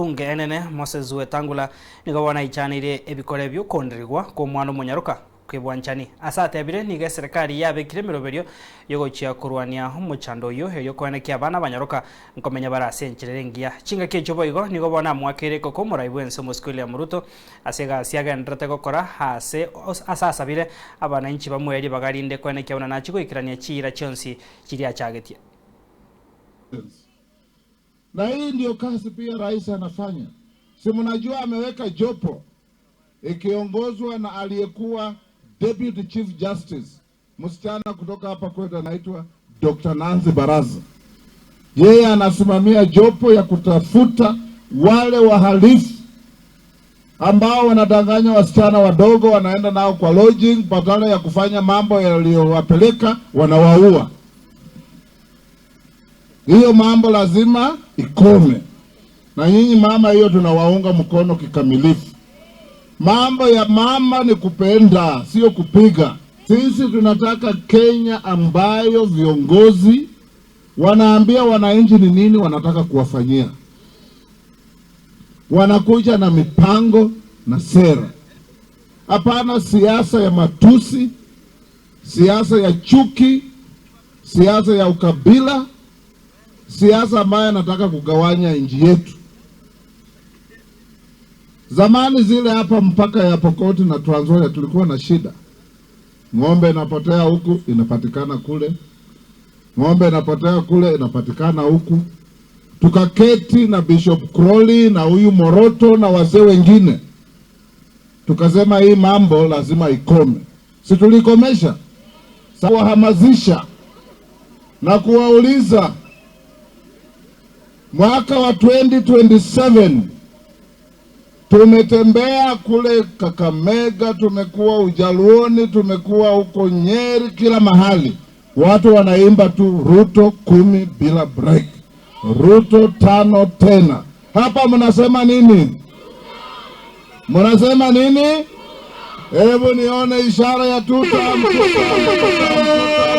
Ebunge enene Moses Wetangula nigo bono aichaneire ebikore bi'okoonderigwa kw'omwana omonyaroka kw'ebwanchani. Ase atebire nigo eserekari yabekire emeroberio yogochia korwania omochando oyio erio koenekia abana abanyaroka nkomenya bare ase enchera ere engiya. Chingaki echio boigo nigo bono amoakeire ekoko omorai bw'ense omosike William Ruto ase egasi agendererete gokora ase ase asabire abananchi bamoe ribaga rinde koenekia buna nachie goikerania chiira chionsi chiria achagetie. Na hii ndio kazi pia rais anafanya. Si mnajua ameweka jopo ikiongozwa na aliyekuwa Deputy Chief Justice, msichana kutoka hapa kwetu anaitwa Dr. Nancy Baraza. Yeye anasimamia jopo ya kutafuta wale wahalifu ambao wanadanganya wasichana wadogo, wanaenda nao kwa lodging, badala ya kufanya mambo yaliyowapeleka wanawaua. Hiyo mambo lazima ikome, na nyinyi mama, hiyo tunawaunga mkono kikamilifu. Mambo ya mama ni kupenda, sio kupiga. Sisi tunataka Kenya ambayo viongozi wanaambia wananchi ni nini wanataka kuwafanyia, wanakuja na mipango na sera. Hapana siasa ya matusi, siasa ya chuki, siasa ya ukabila, siasa ambayo anataka kugawanya nchi yetu. Zamani zile hapa mpaka ya Pokot na Trans Nzoia tulikuwa na shida, ng'ombe inapotea huku inapatikana kule, ng'ombe inapotea kule inapatikana huku. Tukaketi na Bishop Crowley na huyu Moroto na wazee wengine, tukasema hii mambo lazima ikome. Si tulikomesha? Kuwahamasisha na kuwauliza mwaka wa 2027 tumetembea kule Kakamega, tumekuwa Ujaluoni, tumekuwa huko Nyeri, kila mahali watu wanaimba tu Ruto 10 bila break, Ruto 5 tena. Hapa mnasema nini? Mnasema nini? Hebu nione ishara ya tutam, tutam, tutam, tutam.